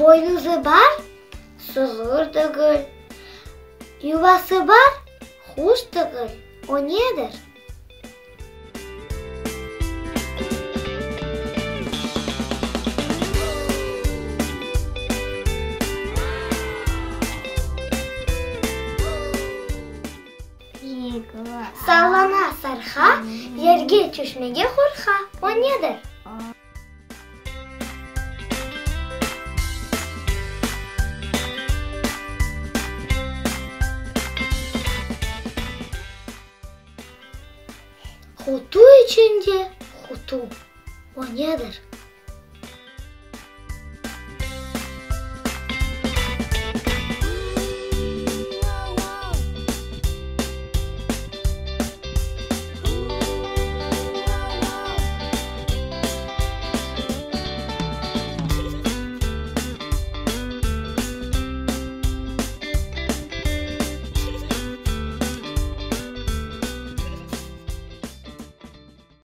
Boynuzı bar, sığır degil, Yuvası bar, quş degil, O nedir? Sallana sarha, yerge tüşmege qorqa, O nedir? Qutu içinde qutu, o nedir?